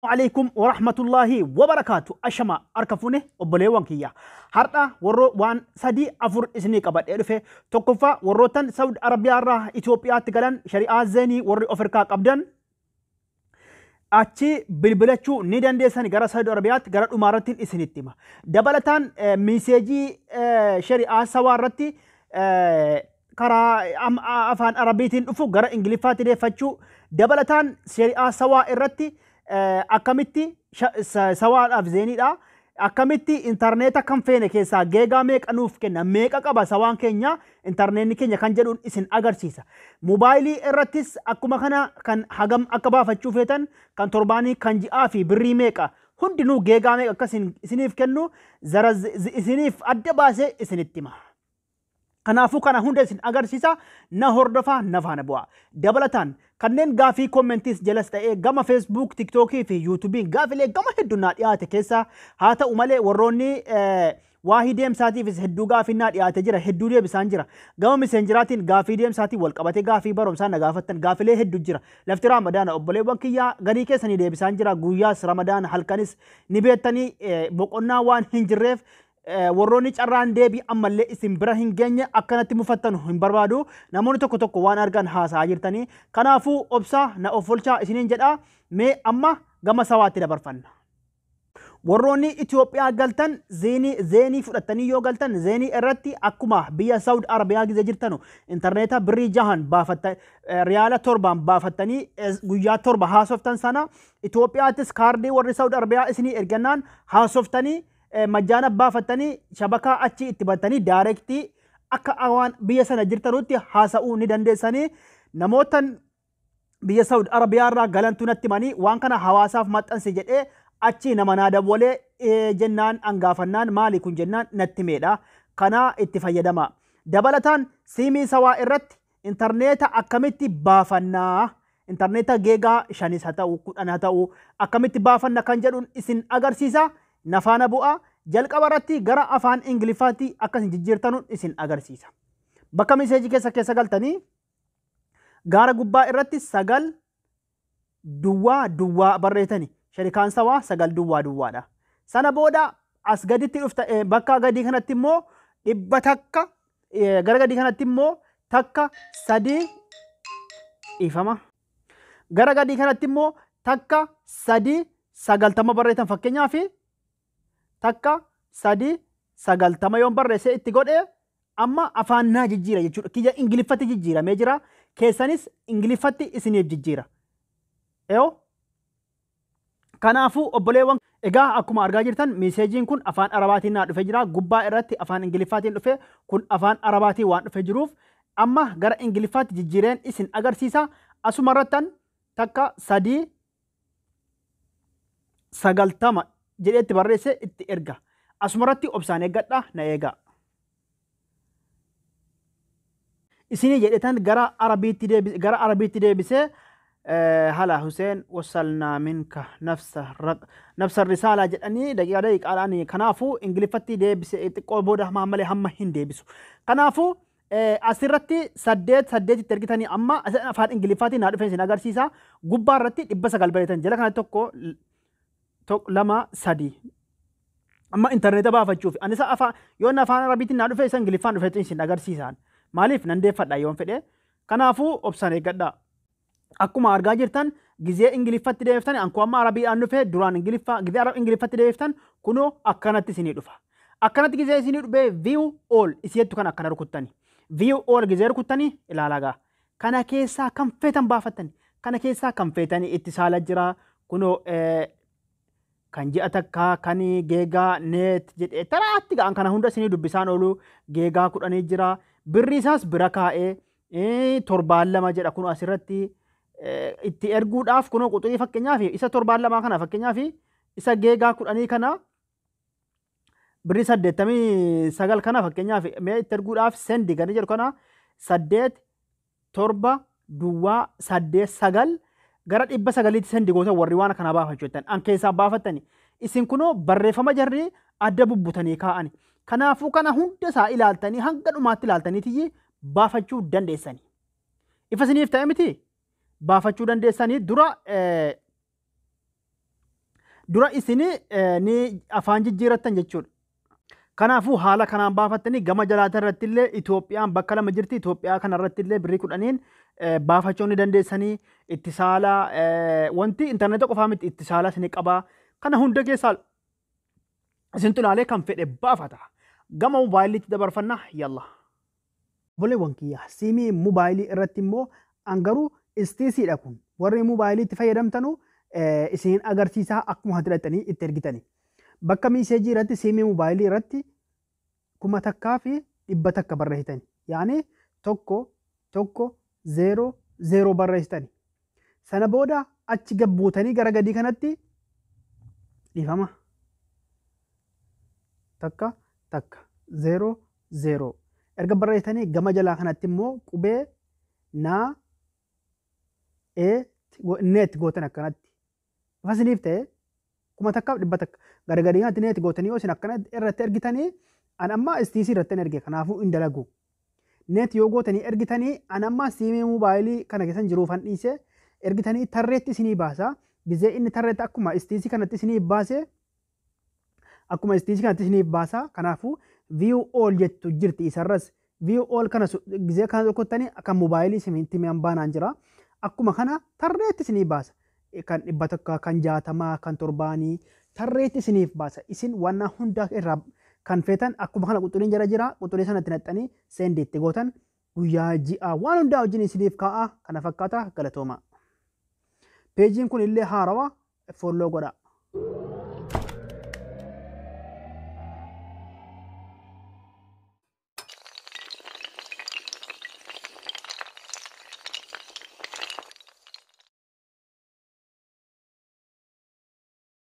Alaikum warahmatullahi wabarakaatu. Ashama harka fuune, obboleewwan kiyya. Har'a warroo waan sadii afur isinii qabadhee dhufe. Tokkoffaa, warroottan Saudi Arabiyaa irraa Itoophiyaatti galan, shari'aa Zeenii warri of harkaa qabdan achi bilbilachuu ni dandeessan gara Saudi Arabiyaatti, gara dhumaarratti isinitti hima. Dabalataan message shari'aa Sawaa irratti karaa afaan Arabiitiin dhufu gara Ingiliffaatti deeffachuu, dabalataan shari'aa Sawaa irratti akkamitti Sawaadhaaf Zeeniidha. Akkamitti intarneeta kan feene keessaa giga meeqa nuuf kenna, meeqa qaba Sawaan keenya, intarneetni keenya kan jedhuun isin agarsiisa. Mobaayilii irrattis akkuma kana kan hagam akka baafachuu feetan, kan torbaanii, kan ji'aa fi birrii meeqa, hundinuu giga meeqa akka isiniif kennu zara isiniif adda baasee isinitti hima. Kanaafuu kana hunda isin agarsiisa, na hordofaa, na faana bu'a. Dabalataan kanneen gaafii commentiis jalas ta'ee gama Facebook, TikTokii fi YouTubeiin gaafilee gama hedduu naa dhiyaate keessa haa ta'u malee, warroonni waahii deemsaatiifis hedduu gaafii naa dhiyaate jira, hedduu deebisaan jira. Gama Messengeraatiin gaafii deemsaatiin wal qabatee gaafii barumsaa na gaafattan gaafilee hedduu jira. Lafti Ramadaana, obboleewwan kiyyaa, garii keessanii deebisaan jira. Guyyaas Ramadaana halkanis ni beektanii boqonnaa waan hin jirreef, warroonni carraan deebii ammallee isin bira hin geenye akkanatti mufattanu hin barbaadu. Namoonni tokko tokko waan argan haasa'aa jirtanii. Kanaafuu obsaa na of olchaa isiniin jedha. Mee amma gama Sawaatti dabarfanna. Warroonni Itoophiyaa galtan, Zeenii fudhattanii yoo galtan, Zeenii irratti akkuma biyya Saudi Arabiyaa gizee jirtanu intarneeta birrii 6n baafatta, riyaala 7n baafattanii guyyaa 7 haasoftan sana, Itoophiyaattis kaardii warri Saudi Arabiyaa isinii ergannaan haasoftanii majjaana baafattanii shabakaa achi itti battanii direct akka waan biyya sana jirtanutti haasa'uu ni dandeessanii. Namootan biyya Saudi Arabiyaa irraa galantu natti himanii waan kana hawaasaaf maxxanse jedhee achi nama naa dawwalee jennaan, angaafannaan maali kun jennaan natti himeedha. Kana itti fayyadama. Dabalataan siimii Sawaa irratti intarneeta akkamitti baafannaa? Intarneeta giga 5s haa ta'u, 10 haa ta'u, akkamitti baafanna kan jedhuun isin agarsiisa. Na faana bu'a. Jalqaba irratti gara afaan Ingiliffaatti akka isin jijjiirtanuun isin agarsiisa. Bakka message keessa keessa galtanii gaara gubbaa irratti 900 barreessani. Sharikaan Sawaa 900dha. Sana booda as gaditti dhufta, bakka gadii kanatti immoo 100, gara gadii kanatti immoo 1 3, dhiifama. Gara gadii kanatti immoo 1 3 90 barreessan. Fakkeenyaaf 1 3 90 yoon barreessee itti godhe, amma afaan naa jijjiira jechuudha. Kiyya Ingiliffatti jijjiiramee jira. Keessanis Ingiliffatti isiniif jijjiira. Eeyo. Kanaafuu obboleewwan, egaa akkuma argaa jirtan messageiin kun afaan Arabaatiin naa dhufee jira. Gubbaa irratti afaan Ingiliffaatiin dhufe, kun afaan Arabaatiin waan dhufee jiruuf amma gara Ingiliffaatti jijjiireen isin agarsiisa. Asuma irrattan 1 3 90 jedheetti barreessee itti erga. Asuma irratti obsaan eeggadha, na eegaa. Isinii jedhetan gara Arabiitti deebisee hala Hussein wasalnaa minka nafsa risaalaa jedhanii daqiiqaa daqiiqaadhaan. Kanaafuu Ingiliffatti deebise, xiqqoo booda malee hamma hin deebisu. Kanaafuu asirratti 8 8tti ergitanii, amma afaan Ingiliffaatiin naa dhufe isin agarsiisa. Gubbaa irratti 900 barreessan, jala kanatti 1 2 3. Amma intarneeta baafachuuf ani isa afaan yoon afaan Arabiitiin naa dhufe, isa Ingiliffaan dhufe isin agarsiisaan. Maaliif nan deeffadha yoon fedhe. Kanaafuu obsaan eeggadhaa. Akkuma argaa jirtan gizee Ingiliffatti deebiftan, ankoo amma Arabiidhaan dhufe, duraan Ingiliffaa, gizee Ingiliffatti deebiftan kunoo akkanatti isinii dhufa. Akkanatti gizee isinii dhufe, view all isiettu kan akkana rukuttani. View all gizee rukuttanii ilaalaa gaa. Kana keessaa kan feetan baafattani. Kana keessaa kan feetanii itti saala jira, kunoo kan ji'a takkaa, kan giga net jedhee taraatti ga'an kana hunda isinii dubbisaan oolu, giga 10 jira. Birri isaas bira kaa'ee torbaan 2 jedha. Kun asirratti itti erguudhaaf kunoo quxurii, fakkeenyaaf isa torbaan 2 kana, fakkeenyaaf isa giga 10 kana birrii 89 kana, fakkeenyaaf mee itti erguudhaaf send kan jedhu kana 8 7 0 8 9 gara 900tti send goota. Warri waan kana baafachuu jettan an keessaa baafattani isin kunoo barreeffama jarri adda bubbutanii kaa'ani. Kanaafuu kana hunda isaa ilaaltanii hanga dhumaatti ilaaltanii baafachuu dandeessani. Ifa isiniif ta'e miti? Baafachuu dandeessanii. Dura Dura isin ni afaan jijjiirattan jechuudha. Kanaafuu haala kanaan baafattanii gama jalaata irratti illee Itoophiyaan bakka lama jirti. Itoophiyaa kana irratti illee birrii 10n baafachuu ni dandeessanii. Itti saalaa wanti intarneeta qofaa miti, itti saalaa isin qabaa. Kana hunda keessaa isintu ilaalee kan fedhe baafata. Gama moobaayiliitti dabarfanna, yalla. Obboleewwan kiyya, siimii moobaayilii irratti immoo an garuu istiisiidha kun. Warri moobaayiliitti fayyadamtanu isin agarsiisaa akkuma hidhatanii itti ergitani. Bakka message irratti siimii moobaayilii irratti 1100 barreessitani. Yaani 1 1 0 0 barreessitani. Sana booda achi gabbuutanii gara gadii kanatti, dhiifama, 1 1 0 0 erga barreessitanii gama jalaa kanatti immoo qubee naa e net gootan akkanatti. Ifa isiniif ta'e, 1100 gara gadii kanatti net gootanii yoo isin akkana irratti ergitanii, an amma istiisii irratti erge, kanaafuu hin dalagu. Net yoo gootanii ergitanii, an amma siimii moobaayilii kana keessan jiruufan dhiise, ergitanii tarreetti isinii baasa. Gizee inni tarreetti akkuma istiisii kanatti isinii baase, akkuma istiisii kanatti isiniif baasa. Kanaafuu view all jettu jirti isarras. View all kana gizee kana tokkottanii kan moobaayilii isinitti mi'an baanaan jira. Akkuma kana tarreetti isinii baasa. Kan 100, kan 60, kan 70 tarreetti isiniif baasa. Isin waan hundaa irraa kan feetan akkuma kana quxuriin jala jira. Quxurii sanatti naqxanii send itti gootan, guyyaa, ji'a, waan hundaa wajjin isiniif kaa'a. Kana fakkaata, galatooma. Peejiin kun illee haarawaa, follow godha.